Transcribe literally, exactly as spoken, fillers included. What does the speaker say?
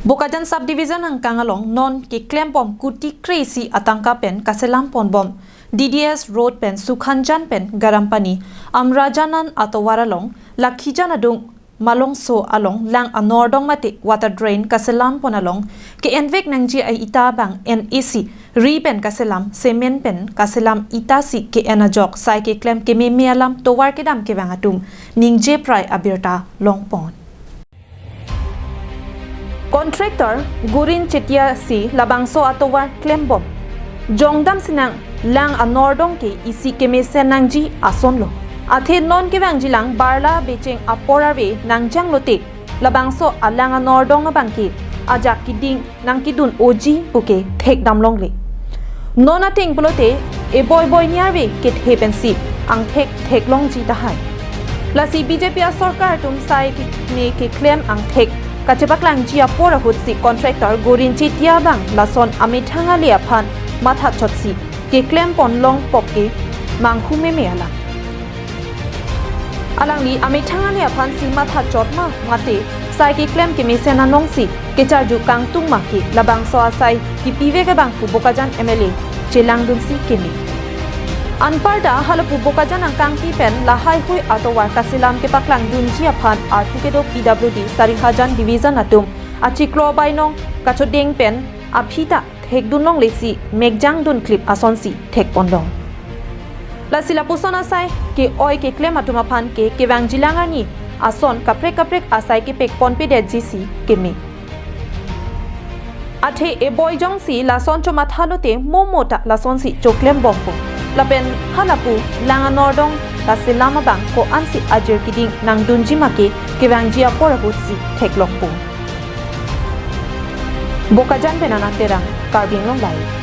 Bokajan Subdivision angkang along non keklembom kuti kre-isi atangka pen kaselam ponbom D D S Road pen Sukhanjan pen Garampani Amrajanan atovar along Lakhijan adung Malongso along lang anordong mate water drain kaselam pon along ke-envek nangji a-ita abang N A C ri pen kaselam, cement pen kaselam ita si ke-en ajok sai keklem kememe alam tovar kedam kevang atum ningje prai abirta longpon. Contractor Gorin Chetia si labangso atovar klembom jongdam sinang lang anordong ke isi kemesen nangji asonlo. Athe non kevangjilang barla becheng apor ave nangjang lote labangso alang anordong abangke ajak keding nangkedun oji puke thekdam longle. Non ateng pulote eboi boi niarve kethe pensi angthek theklongji tahai. Lasi B J P asorkar atum sai kene keklem angthek kachepaklangji apor ahut si contractor Gorin Chetia abang lason amethang ale aphan mathachotsi keklem ponlong pok ke manghu meme alam. Alangli amethang ale aphan si mathachot ma mate sai keklem kemesen anong si kecharju kangtung ma ke labangso asai kipivek abang pu Bokajan M L A chelangdunsi keme. Anparta halapu Bokajan angkangpi pen lahaihui atovar kaselam kepaklangdunji aphan arpu kedo P W D Sarihajan Division atum achiklo bainong kachodeng pen aphi ta thekdun longle si mekjang dunklip asonsi thekpon long. Lasi lapuson asai ke-oi keklem atum aphan ke kevangjilang arni ason kaprek kaprek asai kepek ponpedetji si keme. Athe eboi jongsi lason chomatha lote momo ta lasonsi choklembompo. Lapen halapu lang anordong kaselam abang ko-ansi ajir keding nangdunji ma ke kevangji apor ahut si theklongpo. Bokajan pen Anak Terang, Karbi Anglong Live.